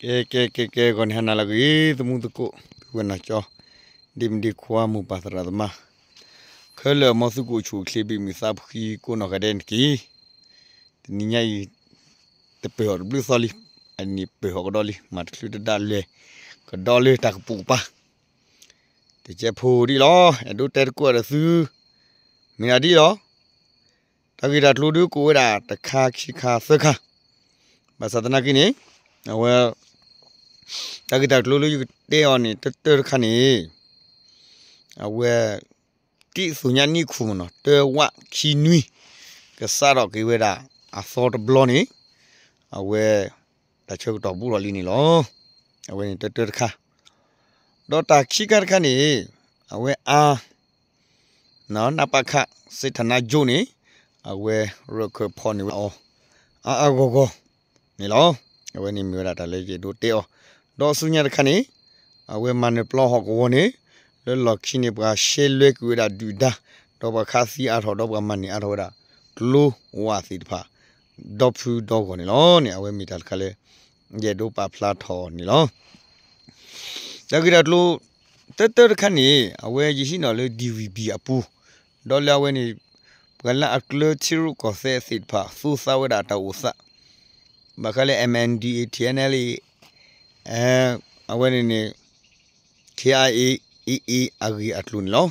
ကဲ ကဲ ကဲ ကဲ ဂီၤန့ၣ်ဟါနၤလၢအဂ့ၤ သမူသကိး သုဝဲနၤကၠီ ဒ့မုၣ်ဒ့ခွါ မိၢ်ပၢ်သရၣ်သမါ ခဲလၢာ် မ်သုကအိၣ်ဆူၣ်အိၣ်ချ့ ဘံၣ်မုာ်သးဖှံကိးနီၢ်ဂၤဒဲးန့ၣ်တက့ၢ်. တနံၤညါအံၤ တပၢၢ်အီၤတဘျုးသီလံ, အနံၤပၢၢ်အီၤကဒီးလံ, မၤတချုးတဒၣ်လဲာ်ကဒီးလၢတၢ်ကပိာ်ကပၤ တကဲးဖိဒ်လီၤ. အဲၣ်ဒိးတဲတကိးဒီးသု မ့ၢ်ဒၣ်ဒ်လီၤ. တၢ်ဂ့ၢ်တၢ်ကျိၤဒုးကအိၣ်ဝဲဒၣ်တခါခံခါသၢခါ, ဘၣ်ဆၣ်သနာ်က့န့ၣ် အဝဲ တၢ်ဂ့ၢ်တၢ်ကျိၤလၢယကတဲအီၤန့ၣ် တၢတၢတခါန့ၣ် အဝဲ တံၣ်သူညါနံၣ်ခူၣ်မ့ၢ်နီၤ တၢဝးခံနွံ ကစးထီၣ်က့ၤဝဲဒၣ်အသီတဘျီန့ၣ် အဝဲ တၢ်ဆၢကတီၢ်ဘူးထီၣ်လံန့ၣ်လီၤ. အဝဲန့ၣ်တၢတၢတခါ, ဒီးတၢ်ခံခါတခါန့ၣ် အဝဲအါ နပခ စ့ထနါကၠိန့ၣ် အဝဲရခၢၣ်ဖီၣ်န့ၢ်ဝဲအီၤ အါအါဂီၢ်ဂီၢ်န့ၣ်လီၤ. အဝဲန့ၣ်မ့ၢ်ဝဲဒၣ်တၢ်လၢယအဲၣ်ဒိးတဲအီၤ, ဒီးဆူညါတခါန့ၣ် အဝဲမၤနၢၤပျီဟီၣ်ကဝီၤန့ၣ် လၢလီၢ်ခံန့ၣ် ပှၤရှဲလွဲကွံာ်ဝဲဒၣ်ဒုၣ်ဒါ ဒီးပှၤခးသံအါထီၣ် ဒီးပှၤမၤန့ၢ်အါထီၣ်ဝဲဒၣ် ကျိဝးသ့ၣ်တဖၣ် ဒီဖုဒီဂီၢ်န့ၣ်လီၤန့ၣ် အဝဲမ့ၢ်တၢ်တခါလၢ ယအဲၣ်ဒိးပာ်ဖျါထီၣ်အီၤန့ၣ်လီၤ. တၢ်ဂ့ၢ်တၢ်ကျိၤ တၢတၢတခါန့ၣ် အဝဲယဟံးန့ၢ်လၢ DVB အပူၤ, ဒီးလၢအဝဲန့ၣ် ပှၤလၢအကျၢထံရူၢ်ကီၢ်သဲးသ့ၣ်တဖၣ် သူသးဝဲဒၣ်တၢ်အိၣ်သး ဘၣ်ဃးလၢ MNDAA TNLA အဝဲန့ၣ်န့ၣ် KIA AA အဂ့ၢ်အကျိၤန့ၣ်လီၤ.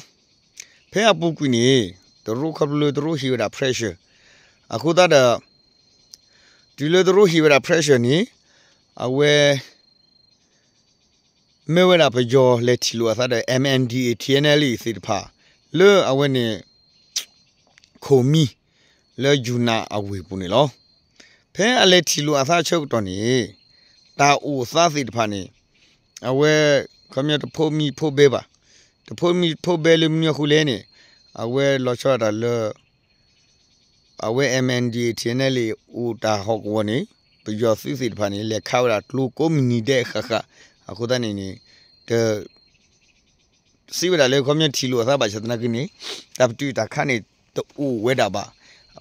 ဖဲအပူၤကွံာ်န့ၣ် တရူးခီဖျိလၢတရူးဟ့ၣ်ဝဲဒၣ် pressure အဃိသတးဒီး တုၤလၢတရူးဟ့ၣ်ဝဲဒၣ် pressure န့ၣ် အဝဲ မ့ၢ်ဝဲဒၣ်ပယီၤလဲၤထံၣ်လိာ်အသးဒီး MNDAA TNLA သ့ၣ်တဖၣ် လၢအဝဲန့ၣ် ခိၣ်မံ လၢယူနၤအဝ့ၢ်ပူၤန့ၣ်လီၤ. ဖဲအလဲၤထံၣ်လိာ်အသးအဆၢကတီၢ်န့ၣ် တၢ်အိၣ်သးသ့ၣ်တဖၣ်န့ၣ် အဝဲ ခီပညီတဖိးမံဖိးဘဲဘၣ်. တဖိးမံဖိးဘဲလၢမနုၤအဃိလဲၣ်န့ၣ် အဝဲလီၤဆီဒၣ်တၢ်လၢ အဝဲ MNDAA TNLA အိၣ်တၢ်ဟီၣ်ကဝီၤန့ၣ် ပယီၤသုးသ့ၣ်တဖၣ်န့ၣ် လဲၤခးဝဲဒၣ်ကျိကိးမုၢ်နံၤဒဲးဃၣ်ဃၣ် အဃိသတးန့ၣ်န့ၣ် တ စံးဝဲဒၣ်လၢခီပညီထံၣ်လိာ်အသးဘၣ်ဆၣ်သနာ်က့န့ၣ် တၢ်ပတုာ်တၢ်ခးန့ၣ် တအိၣ်ဝဲဒၣ်ဘၣ်.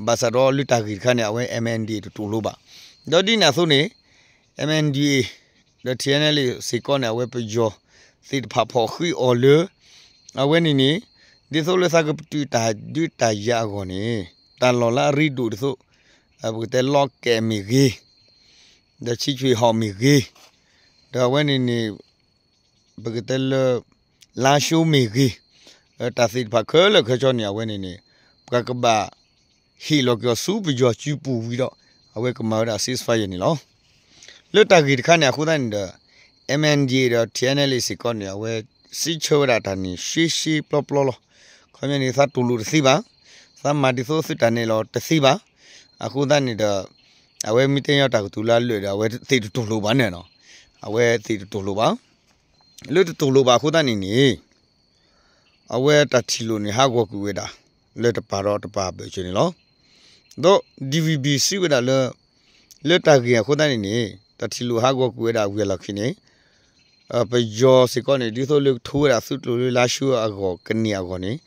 ဘၣ်ဆၣ်ဒီးလၢတၢ်ဂ့ၢ်တခါန့ၣ် အဝဲ MNDAA တတူၢ်လိာ်ဘၣ်. ဒီးဒ်န့ၣ်အသိးန့ၣ် MNDAA ဒီး TNLA စ့ၢ်ကီးန့ၣ် အဝဲပယီၤသ့ၣ်တဖၣ်ဖီၣ်ဃံးအီၤလၢ အဝဲန့ၣ်န့ၣ် ဒ်သိးလၢသးကပတုာ်တၢ်ဒုးတၢ်ယၤအဂီၢ်န့ၣ် တၢ်လီၢ်လၢအရ့ဒိၣ်ဒ်သိး ပကတဲလီကဲးမ့ၢ်ဂ့ၤ, ဒီးဆံးဆွ့ၣ်ဟီၣ်မ့ၢ်ဂ့ၤ, ဒီးအဝဲန့ၣ်န့ၣ် ပကတဲလၢ လါၡိမ့ၢ်ဂ့ၤ, တၢ်သ့ၣ်တဖၣ်ခဲလၢာ်ခဲဆ့န့ၣ် အဝဲန့ၣ်န့ၣ် ပှၤကဘၣ်ဟ့ၣ်လီၤက့ၤအီၤဆူပယီၤစုပူၤဝံၤဒီး အဝဲကမၤဝဲဒၣ် ceasefire န့ၣ်လီၤ. လၢတၢ်ဂ့ၢ်တခါန့ၣ် အဃိသတးန့ၣ်ဒီး MNDAA ဒီး TNLA စ့ၢ်ကီးန့ၣ် အဝဲစံးဆၢဝဲဒၣ်တၢ်န့ၣ် ရှဲရှဲပျီပျီလီၤ. ခီပညီန့ၣ် သးတူၢ်လိာ်တသ့ဘၣ်, သးမၤဒ်သိးသုတၢ်န့ၣ်လီၤတသ့ဘၣ်. အဃိသတးန့ၣ်ဒီး အဝဲမ့ၢ်တဲညီတၢ်ကတိၤလၢအလၢာ်ဒီး အဝဲသ့ၣ်တတူၢ်လိာ်ဘၣ်န့ၣ်နီၤ, အဝဲသ့ၣ်တတူၢ်လိာ်ဘၣ်. လၢတတူၢ်လိာ်ဘၣ်အဃိသတးန့ၣ်န့ၣ် အဝဲတၢ်ထံၣ်လိာ်န့ၣ် ဟးဂီၤကွံာ်ဝဲဒၣ် လၢတပၤဒီးတပၤဘၢၣ်စၢၤန့ၣ်လီၤ. ဒီး DVB စံးဝဲဒၣ်လၢ လၢတၢ်ဂ့ၢ်အဃိသတးန့ၣ်န့ၣ် တၢ်ထံၣ်လိာ်ဟးဂီၤကွံာ်ဝဲဒၣ်ဝံၤအလီၢ်ခံန့ၣ် ပယီၤစ့ၢ်ကီးန့ၣ် ဒ်သိးလၢကထိဝဲဒၣ်သုးကျိၤလၢလါၡိအဂီၢ် ကန့ၢ်အဂီၢ်န့ၣ်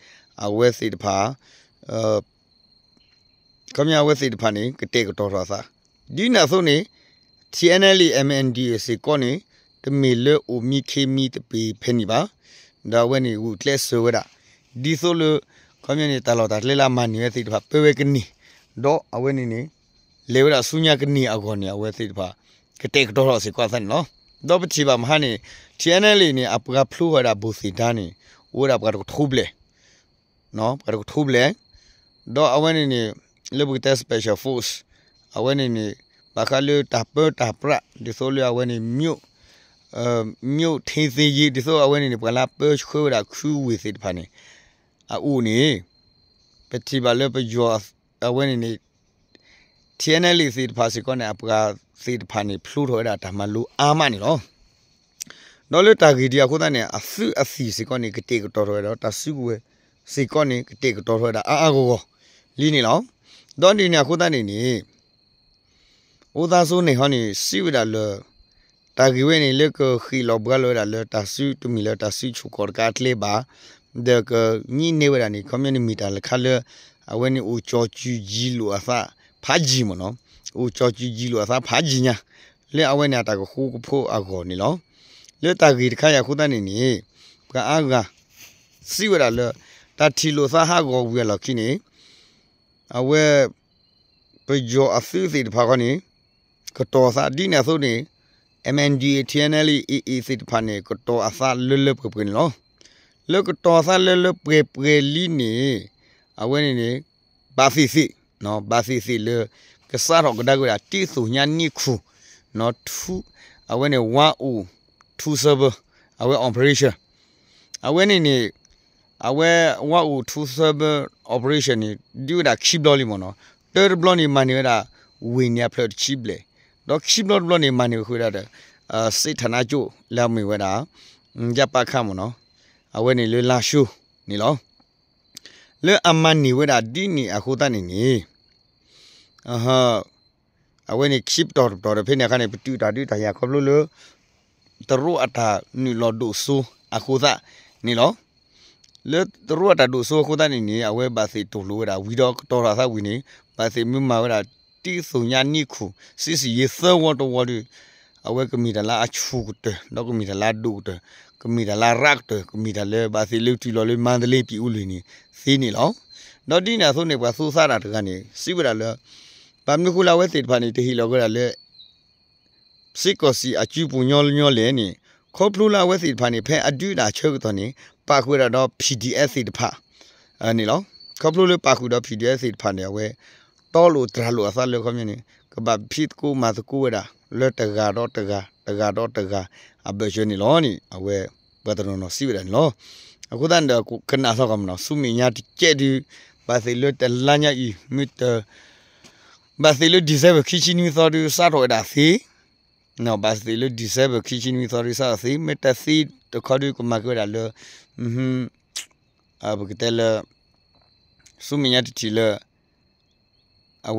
အဝဲသ့ၣ်တဖၣ် ခီပညီအဝဲသ့ၣ်တဖၣ်န့ၣ် ကတဲာ်ကတီၤထီၣ်အသး ဒ်န့ၣ်အသိးန့ၣ် TNLA MNDAA စ့ၢ်ကီးန့ၣ် တမ့ၢ်လၢအိၣ်မံခ့မံတပ့ၤဖဲန့ၣ်ဘၣ်. ဒီးအဝဲန့ၣ်ဂုာ်ကျဲးစၢးဝဲဒၣ် ဒ်သိးလၢ ခီပညီန့ၣ် တၢ်လီၢ်တၢ်ကျဲလၢအမၤန့ၢ်ဝဲသ့ၣ်တဖၣ် ပၢဝဲကန့ၢ် ဒီးအဝဲန့ၣ်န့ၣ် လဲၤဝဲဒၣ်ဆူညါကန့ၢ်အဂီၢ်န့ၣ် အဝဲသ့ၣ်တဖၣ် ကတဲာ်ကတီၤထီၣ်စ့ၢ်ကီးအသးန့ၣ်လီၤ. ဒီးပထံၣ်ဘၣ်မဟါန့ၣ် TNLA န့ၣ် အပှၤဖျိဝဲဒၣ်ဘိၣ်သ့ၣ်ဒါန့ၣ် အိၣ်ဝဲဒၣ်ပှၤတကထိဘျဲၣ် ပှၤတကထိဘျဲၣ်, ဒီးအဝဲန့ၣ်န့ၣ် လၢပကတဲ special force အဝဲန့ၣ်န့ၣ် ဘၣ်ဃးလၢတၢ်ပၢတၢ်ပြး ဒ်သိးလၢအဝဲန့ၣ် မြို့ မြို့ထိန်းသိမ်းရေး ဒ်သိးအဝဲန့ၣ်န့ၣ် ပှၤလၢအပၢဆှၢဝဲဒၣ်ခုဝ့ၢ်သ့ၣ်တဖၣ်န့ၣ် အအိၣ်န့ၣ် ပထံၣ်ဘၣ်လၢပယီၤ အဝဲန့ၣ်န့ၣ် TNLA သ့ၣ်တဖၣ်စ့ၢ်ကီးန့ၣ် အပှၤသ့ၣ်တဖၣ်န့ၣ် ဖျိထီၣ်ဝဲဒၣ်တၢ်မၤလိအါမးန့ၣ်လီၤ. ဒီးလၢတၢ်ဂ့ၢ်ဒ်အဃိသတးန့ၣ် အသုးအသံၣ်စ့ၢ်ကီးန့ၣ် ကတဲာ်ကတီၤထီၣ်ဝဲဒီး တၢ်စုကဝဲၤစ့ၢ်ကီးန့ၣ် ကတဲာ်ကတီၤထီၣ်ဝဲဒၣ်အါအါဂီၢ်ဂီၢ်လံန့ၣ်လီၤ. ဒီးဒ်န့ၣ်အဃိသတးန့ၣ်န့ၣ် အိၣ်သးစိန့ၣ်ဟီန့ၣ် စံးဝဲဒၣ်လၢ တၢ်ဂ့ၢ်ဝဲန့ၣ် လၢကဃ့ၣ်လီၤဘှါလီၤဝဲဒၣ်လၢတၢ်စုတမ့ၢ်လၢတၢ်စုဆူၣ်ကီၢ်တကးအကျဲဘၣ်, ဒီးကညံးန့ၢ်ဝဲဒၣ်န့ၣ် ခီပညီန့ၣ်မ့ၢ်တၢ်လၢခါလၢ အဝဲန့ၣ်အိၣ်ကၠီၤစုၤယံၤလိာ်အသးဖးယံၤမ့ၢ်နီၤ, အိၣ်ကၠီၤစုၤယံၤလိာ်အသးဖးယံၤညါ, လၢအဝဲန့ၣ်အတၢ်ကဃူကဖိးအဂီၢ်န့ၣ်လီၤ. လၢတၢ်ဂ့ၢ်တခါအံၤအဃိသတးန့ၣ်န့ၣ် ပှၤအါဂၤ စံးဝဲဒၣ်လၢ တၢ်ထံၣ်လိာ်သးဟးဂီၤဝံၤအလီၢ်ခံန့ၣ် အဝဲ ပယီၤအသုးသ့ၣ်တဖၣ်ခီန့ၣ် ကတီၤအသးဒ်န့ၣ်အသိးန့ၣ် MNDAA TNLA AA သ့ၣ်တဖၣ်န့ၣ် ကတီၤအသးလၢလၢပှဲၤပှဲၤန့ၣ်လီၤ. လၢကတီၤအသးလၢလၢပှဲၤပှဲၤလံန့ၣ် အဝဲန့ၣ်န့ၣ် ဘၣ်သ့ၣ်သ့ၣ် ဘၣ်သ့ၣ်သ့ၣ်လၢ ကစးထီၣ်ကဒါက့ၤဝဲဒၣ် တံၣ်သူၣ်ညါနံၣ်ခူၣ် ထူ အဝဲန့ၣ် ဝါအိၣ်ထူဆၢဘၢ အဝဲ operation အဝဲန့ၣ်န့ၣ် အဝဲ ဝါအိၣ်ထူဆၢဘၢ operation န့ၣ် ဒုးဝဲဒၣ်ခံဘျီလံမ့ၢ်နီၤ. တၢတဘျီန့ၣ် မၤန့ၢ်ဝဲဒၣ် ဝ့ၢ်န့ၣ်အဖျၢၣ်တဆံဘျဲၣ်, ဒီးခံဘျီတဘျီန့ၣ် မၤန့ၢ်ဝဲဃုာ်ဝဲဒၣ်ဒီး စ့းဌာနချုပ် လၢအမ့ၢ်ဝဲဒၣ် ယပခၣ်မ့ၢ်နီၤ, အဝဲန့ၣ်လၢလါၡိန့ၣ်လီၤ. လၢအမၤန့ၢ်ဝဲဒၣ်ဒ်န့ၣ်အဃိသတးန့ၣ်န့ၣ် အဝဲန့ၣ်ခံပတီၢ်တပတီၢ်ဒီးဖဲန့ၣ်အခါန့ၣ် ပတုာ်တၢ်ဒုးတၢ်ယၤခီဖျိလၢ တရူးအတၢ်နုာ်လီၤဒိၣ်စိအဃိသတးန့ၣ်လီၤ. လၢတရူးအတၢ်ဒိၣ်စိအဃိသတးန့ၣ်န့ၣ် အဝဲဘၣ်သ့ၣ်တိၢ်လိာ်ဝဲဒၣ်ဝံၤဒီးကတီၤထီၣ်အသးဝံၤန့ၣ် ဘၣ်သ့ၣ်မ့ၢ်မၤဝဲဒၣ် တံၣ်သူၣ်ညါနံၣ်ခူၣ် စံးစံးယံၤသၢဝီတဝီဒီး အဝဲကမ့ၢ်တၢ်လၢအဆူၣ်ကတၢၢ် ဒီးကမ့ၢ်တၢ်လၢအဒိၣ်ကတၢၢ် ကမ့ၢ်တၢ်လၢအရၣ်ကတၢၢ် ကမ့ၢ်တၢ်လၢဘၣ်သ့ၣ်လၢတုၤလီၤလၢမါတလ့ပံၤအူလံၤန့ၣ်သ့န့ၣ်လီၤ. ဒီးဒ်န့ၣ်အသိးန့ၣ် ပှၤသူသးတၢ်တဂၤန့ၣ် စံးဝဲဒၣ်လၢ ဘၣ်မနုၤဃိလၢအဝဲသ့ၣ်တဖၣ်န့ၣ် တဟ့ၣ်လီၤက့ၤဝဲဒၣ်လၢ စ့ၢ်ကီးစံးအစုပူၤညီညီလဲၣ်န့ၣ် ခီဖျိလၢအဝဲသ့ၣ်တဖၣ်န့ၣ် ဖဲအဒုးတၢ်ဆၢကတီၢ်န့ၣ် ပာ်ဃုာ်ဝဲဒၣ်ဒီး PDF သ့ၣ်တဖၣ်န့ၣ်လီၤ. ခီဖျိလၢပာ်ဃုာ်ဒီး PDF သ့ၣ်တဖၣ်န့ၣ် အဝဲ တီလိာ်တြၢ်လိာ်အသးလၢခီပညီန့ၣ် ကဘၣ်ဖံးသကိးမၤသကိးဝဲဒၣ် လၢတဂၤဒီးတဂၤ တဂၤဒီးတဂၤ အဘၢၣ်စၢၤန့ၣ်လီၤန့ၣ် အဝဲပှၤတနီၤနီၤစံးဝဲဒၣ်န့ၣ်လီၤ. အဃိသတးန့ၣ်ဒီး ကနၣ်သီၣ်ကီးမ့ၢ်နီၤ ဆူမဲာ်ညါတကဲးဒုး ဘၣ်သ့ၣ်လၢတလါညါအံၤ မ့ၢ်တ ဘၣ်သ့ၣ်လၢ December ခံဆံနွံသီဒုး စးထီၣ်ဝဲဒၣ်သ့ ဘၣ်သ့ၣ်လၢ December ခံဆံနွံသီဒုး စးထီၣ်သ့ မ့ၢ်တသ့တခီဒုး ကမၤက့ၤဝဲဒၣ်လၢ ပကတဲလၢ ဆူမဲာ်ညါတထံၣ်လၢ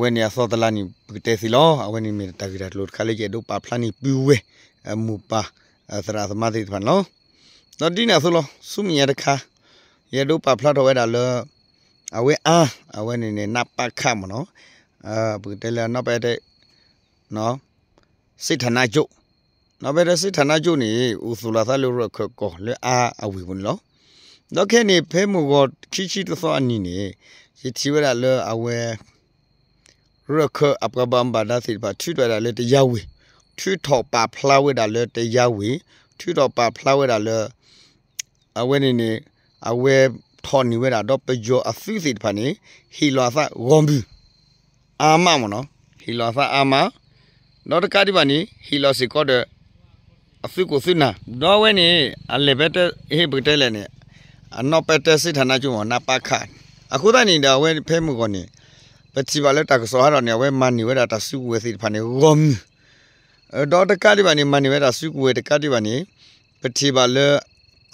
အဝဲန့ၣ်အသီတလါန့ၣ် ပကတဲသ့လီၤ. အဝဲန့ၣ်မ့ၢ်တၢ်ဂ့ၢ်တၢ်ကျိၤတခါလၢယအဲၣ်ဒိးပာ်ဖျါန့ၢ်ပုၢ်ဝဲၢ် မိၢ်ပၢ် သရၣ်သမါသ့ၣ်တဖၣ်န့ၣ်လီၤ. ဒီးဒ်န့ၣ်အသိးလီၤ ဆူမဲာ်ညါတခါ ယအဲၣ်ဒိးပာ်ဖျါထီၣ်ဝဲဒၣ်လၢ အဝဲအါ အဝဲန့ၣ်န့ၣ် နပခ မ့ၢ်နီၤ ပကတဲလၢနီၢ်ပဲတဲ စ့းဌာနချုပ် နီၢ်ပဲတဲစ့းဌာနချုပ်န့ၣ် အိၣ်သူၣ်လီၤသးလၢရၢၢ်ခၢၣ်ကီၢ်လၢအါအဝ့ၢ်ပူၤန့ၣ်လီၤ. ဒီးခဲအံၤန့ၣ် ဖဲမုၢ်ဂီၤခံဆံတသီအနံၤန့ၣ် ယထံၣ်ဝဲဒၣ်လၢအဝဲ ရၢၢ်ခၢၣ်အပှၤဘၣ်မူဘၣ်ဒါသ့ၣ်တဖၣ် ထုးထီၣ်ဝဲဒၣ်လၢတယါဝ့ၢ်, ထုးထီၣ်ပာ်ဖျါဝဲဒၣ်လၢတယါဝ့ၢ်, ထုးထီၣ်ပာ်ဖျါဝဲဒၣ်လၢ အဝဲန့ၣ်န့ၣ် အဝဲထီၣ်န့ၢ်ဝဲဒၣ် ဒီးပယီၤအသုးသ့ၣ်တဖၣ်န့ၣ် ဟ့ၣ်လီၤအသးဂီၢ်မုၢ် အါမးမ့ၢ်နီၤ, ဟ့ၣ်လီၤအသးအါမး, ဒီးတကးဒံးဘၣ်န့ၣ် ဟ့ၣ်လီၤစ့ၢ်ကီးဒီး အသုးခိၣ်သုးနၢ်, ဒီးအဝဲန့ၣ် အလဲၤပဲတၢ် ဟ့ၣ်ပကတဲလဲၣ်န့ၣ် အနီၢ်ပဲတၢ်စ့းဌာနချုပ်မ့ၢ် နပခ န့ၣ်, အဃိသတးန့ၣ်ဒီး အဝဲဖဲမုၢ်ဂီၤန့ၣ် ပထံၣ်ဘၣ်လၢတၢ်ကစီၣ်ဟးထီၣ်န့ၣ် အဝဲမၤန့ၢ်ဝဲဒၣ်တၢ်စုကဝဲၤသ့ၣ်တဖၣ်န့ၣ် ဂီၢ်မုၢ်, ဒီးတကးဒံးဘၣ်န့ၣ် မၤန့ၢ်ဝဲဒၣ်စုကဝဲၤတကးဒံးဘၣ်န့ၣ် ပထံၣ်ဘၣ်လၢ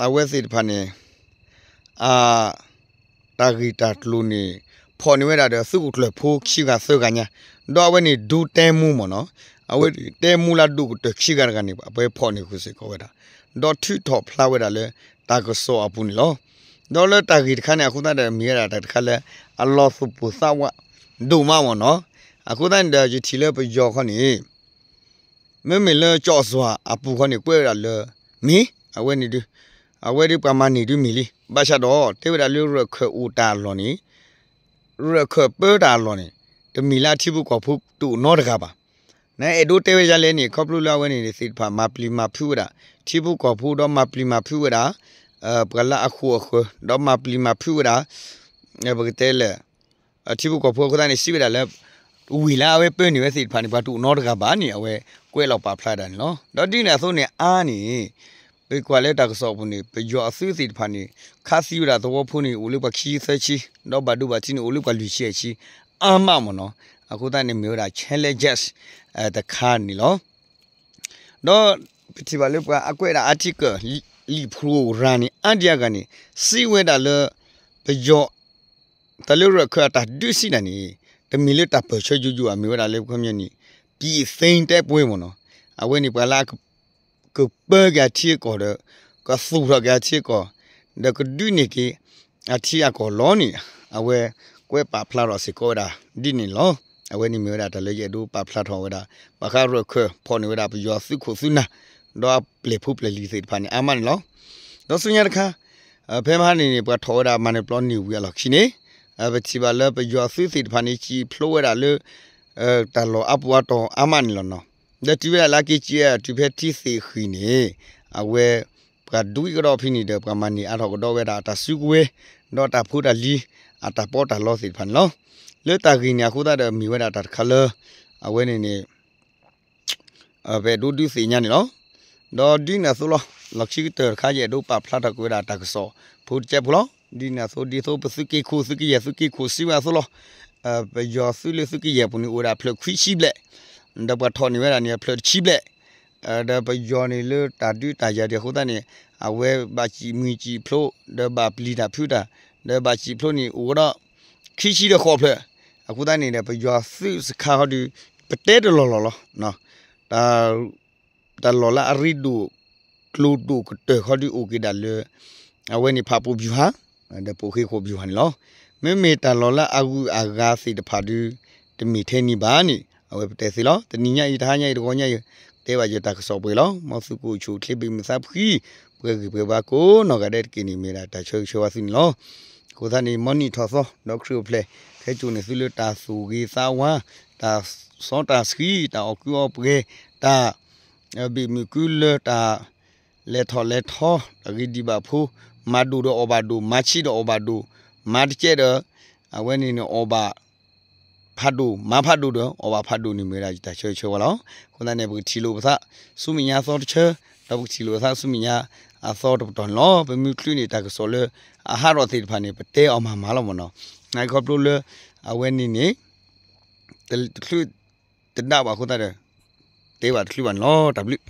အဝဲသ့ၣ်တဖၣ်န့ၣ် အ တၢ်ဂ့ၢ်တၢ်ကျိၤန့ၣ် ဖီၣ်န့ၢ်ဝဲဒၣ်ဒီးသုးခိၣ်ကျၢၢ်ဖိခံဂၤသၢဂၤညါ, ဒီးအဝဲန့ၣ်ဒူတဲမူမ့ၢ်နီၤ, အဝဲတဲမူလၢဒိၣ်ကတၢၢ်ခံဂၤတဂၤန့ၣ် အဝဲဖီၣ်န့ၢ်ဃုာ်စ့ၢ်ကီးဝဲဒၣ်, ဒီးထုးထီၣ်ဖျါဝဲဒၣ်လၢတၢ်ကစီၣ်အပူၤန့ၣ်လီၤ. ဒီးလၢတၢ်ဂ့ၢ်တခါန့ၣ် အဃိသတးဒီးမ့ၢ်ဝဲဒၣ်တၢ်တခါလၢ အလီၤသူၣ်ပိၢ်သးဝးဒိၣ်မးမ့ၢ်နီၤ, အဃိသတးန့ၣ်ဒီးယထံၣ်လၢပယီၤခီန့ၣ် မ့မ့ၢ်လၢကၠီၣ်စွၤအပူၤဃီန့ၣ် ကွဲးဝဲဒၣ်လၢ မ့ၢ် အဝဲန့ၣ်ဒုး အဝဲဒုးပှၤမၤန့ၢ်ဒုးမ့ၢ်လံ, ဘၣ်ဆၣ်ဒီး တဲဝဲဒၣ်လၢရၢၢ်ခၢၣ်အိၣ်တၢ်အလီၢ်န့ၣ် ရၢၢ်ခၢၣ်ပၢတၢ်အလီၢ်န့ၣ် တမ့ၢ်လၢအထံဖိကီၢ်ဖိတအိၣ်နီတဂၤဘၣ်. နအဲၣ်ဒိးတဲဝဲဒ်လဲၣ်န့ၣ် ခီဖျိလၢအဝဲန့ၣ်န့ၣ် သ့ၣ်တဖၣ်မၤပျံၤမၤဖုးဝဲဒၣ် ထံဖိကီၢ်ဖိဒီးမၤပျံၤမၤဖုးဝဲဒၣ် ပှၤလၢအဃိာ်အဃၢၤ ဒီးမၤပျံၤမၤဖုးဝဲဒၣ် ပကတဲလဲၣ် ထံဖိကီၢ်ဖိအဃိသတးန့ၣ် စံးဝဲဒၣ်လၢ ဝ့ၢ်လၢအဝဲပၢန့ၢ်ဝဲသ့ၣ်တဖၣ်န့ၣ် ပှၤတအိၣ်နီတဂၤဘၣ်န့ၣ် အဝဲကွဲးလီၤပာ်ဖျါဒၣ်န့ၣ်လီၤ. ဒီးဒ်န့ၣ်အသိးန့ၣ် အါန့ၣ် ပကွၢ်လၢတၢ်ကစီၣ်အပူၤန့ၣ် ပယီၤအသုးသ့ၣ်တဖၣ်န့ၣ် ခးသံဝဲဒၣ်သဝီဖိန့ၣ် အိၣ်လၢပှၤခံဆံသၢဆံ ဒီးဘၣ်ဒိဘၣ်ထံးန့ၣ် အိၣ်လၢပှၤလွံၢ်ဆံအဆံ အါမးမ့ၢ်နီၤ. အဃိသတးန့ၣ်မ့ၢ်ဝဲဒၣ် challenges တခါန့ၣ်လီၤ. ဒီးပထံၣ်ဘၣ်လၢပှၤအကွဲးဒၣ် article လံာ်ဖျိရၤန့ၣ် အါဒံအါဂၤန့ၣ် စံးဝဲဒၣ်လၢ ပယီၤ တၢ်လၢရၢၢ်ခၢၣ်အတၢ်ဒုးစံးတၢ်န့ၣ် တမ့ၢ်လၢတၢ်ပၢၢ်ဆၢယိယိဘၣ် မ့ၢ်ဝဲဒၣ်လၢခီပညီန့ၣ် ပြည်သိမ်းတိုက်ပွဲမ့ၢ်နီၤ. အဝဲန့ၣ်ပှၤလၢအက ကပၢက့ၤအထံအကီၢ်ဒီး ကသူၣ်ထီၣ်က့ၤအထံအကီၢ် ဒီးကဒုးန့ၢ်က့ၤအထံအကီၢ်လီၤန့ၣ် အဝဲကွဲးပာ်ဖျါထီၣ်စ့ၢ်ကီးဝဲဒၣ်ဒ်န့ၣ်လီၤ. အဝဲန့ၣ်မ့ၢ်ဝဲဒၣ်တၢ်လၢယအဲၣ်ဒိးပာ်ဖျါထီၣ်ဝဲဒၣ် ဘၣ်ဃးရၢၢ်ခၢၣ်ဖီၣ်န့ၢ်ဝဲဒၣ်ပယီၤသုးခိၣ်သုးနၢ် ဒီးအပျဲၢ်ဖိပျဲၢ်လံၤသ့ၣ်တဖၣ်န့ၣ် အါမးန့ၣ်လီၤ. ဒီးဆူညါတခါ ဖဲမဟါန့ၣ်န့ၣ် ပှၤထီၣ်ဝဲဒၣ်မၤနၢၤပျီန့ၢ်ဝံၤအလီၢ်ခံန့ၣ် ပထံၣ်ဘၣ်လၢပယီၤသုးသ့ၣ်တဖၣ်န့ၣ် စံၣ်ဖျိးဝဲဒၣ်လၢ တၢ်လီၢ်အါပူၤအါတီၤအါမးန့ၣ်လီၤနီၤ. ဒီးတုၤဝဲဒၣ်လၢအက့ၤစံၣ်ဝဲဒၣ် တုၤဖဲထံသ့ၣ်ဃံၤန့ၣ် အဝဲ ပှၤဒွံကဒီးဖဲန့ၣ်ဒီး ပှၤမၤန့ၢ်အါထီၣ်ကဒီးဝဲဒၣ်အတၢ်စုကဝဲၤ ဒီးတၢ်ဖိတၢ်လံၤ အတၢ်ပီးတၢ်လီသ့ၣ်တဖၣ်န့ၣ်လီၤ. လၢတၢ်ဂ့ၢ်န့ၣ်အဃိသတးဒီး မ့ၢ်ဝဲဒၣ်တၢ်တခါလၢ အဝဲန့ၣ်န့ၣ် ပအဲၣ်ဒိးဒုးသ့ၣ်ညါန့ၣ်လီၤ. ဒီးဒ်န့ၣ်အသိးလီၤ. လီၢ်ခံကတၢၢ်တခါ ယအဲၣ်ဒိးပာ်ဖျါထီၣ်ကွံာ်ဝဲဒၣ်တၢ်ကစီၣ်ဖိတကဲဖိလီၤ. ဒ်န့ၣ်အသိး ဒ်သိးပသုးက့ခိၣ် သုးကယဲၢ် သုးက့ခိၣ်စံးဝဲအသိးလီၤ. ပယီၤသုးလၢသုးကယဲၢ်ပူၤန့ၣ် အိၣ်ဝဲဒၣ်ဖျၢၣ်ခွံဆံဘျဲၣ်, ဒီးပှၤထီၣ်န့ၢ်ဝဲဒၣ်န့ၣ် ဖျၢၣ်တဆံဘျဲၣ်, ဒီးပယီၤန့ၣ်လၢတၢ်ဒုးတၢ်ယၤဒံးအဃိသတးန့ၣ် အဝဲဘၣ်စံၣ်မှံစံၣ်ဖျိး ဒီးဘၣ်ပျံၤတၢ်ဖုးတၢ် ဒီးဘၣ်စံၣ်ဖျိးန့ၣ် အိၣ်ဝဲဒီး ခံဆံဒီးဃိးဖျၢၣ်, အဃိသတးန့ၣ်ဒီး ပယီၤသုးစခါခီဒုး ပတဲတလီၢ်လီၢ်လီၤ. တၢ်လီၢ်လၢအရ့ဒိၣ် ကျိၤဒိၣ်ကတၢၢ်ခီဒုးအိၣ်က့ၤဒၣ်လၢ အဝဲန့ၣ် ဖးပိၢ်ဗျူဟာ ဒီးပိၢ်ဃ့ခိၣ်ဗျူဟာန့ၣ်လီၤ. မ့မ့ၢ်တၢ်လီၢ်လၢအဂုၤအဂၤသ့ၣ်တဖၣ်ဒုး တမ့ၢ်ထဲန့ၣ်ဘၣ်န့ၣ် အဝဲပတဲသ့လီၤ. တနံၤညါအံၤ တဟါညါအံၤ တဂီၤညါအံၤ တဲဘၣ်ယတၢ်ကစီၣ်ပှဲၤလီၤ. မ်သုကအိၣ်ဆူၣ်အိၣ်ချ့ ဘၣ်မုာ်သးဖှံ ပှဲၤဂံၢ်ပှဲၤဘါကိးနီၢ်ဂၤဒဲးတက့ၢ်န့ၣ် မ့ၢ်ဒၣ်တၢ်ဆၢဂ့ၤဆၢဝါသုန့ၣ်လီၤ. အဃိသတးန့ၣ် မ်နံၣ်ထီၣ်သီ ဒီးခရံာ်အိၣ်ဖျဲၣ် ဟဲစိာ်န့ၢ်သုလၢတၢ်သူၣ်ဂ့ၤသးဝါ, တၢ်စီတၢ်ဆှံ, တၢ်အီၣ်ကုအီပှဲၤ, တၢ် ဘ့ၣ်မုၢ်ကုလၢတၢ် လဲၤထီၣ်လဲၤထီ, တၢ်ဂ့ၢ်ဒံးဘၣ်ဖိ, မၤဒိၣ်ဒီးအီၣ်ဘၣ်ဒိၣ်, မၤဆံးဒီးအီၣ်ဘၣ်ဒိၣ်, မၤတကဲဒီး အဝဲန့ၣ်န့ၣ် အီၣ်ဘၣ်ဖးဒိၣ်, မၤဖးဒိၣ်ဒီး အီၣ်ဘၣ်ဖးဒိၣ်န့ၣ် မ့ၢ်ဝဲဒၣ်ယတၢ်ဆၢဂ့ၤဆၢဝါလီၤ. အဃိသတးန့ၣ် ပကထံၣ်လိာ်ပသး ဆူမဲာ်ညါအသီတဆၢ, ဒီးပကထံၣ်လိာ်ပသးဆူမဲာ်ညါအသီတပတီၢ်န့ၣ်လီၤ. ပမ့ၢ်ချုးန့ၢ်တၢ်ကစီၣ်လၢအဟးထီၣ်သ့ၣ်တဖၣ်န့ၣ် ပတဲအီၤမၤမၤလီၤမ့ၢ်နီၤ. နာ်က့ခီဖျိလၢ အဝဲန့ၣ်န့ၣ် တချုးတဒၣ်ဘၣ်အဃိသတးဒီး တဲဘၣ်တချုးဘၣ်န့ၣ်လီၤ. တၢ်ဘျုး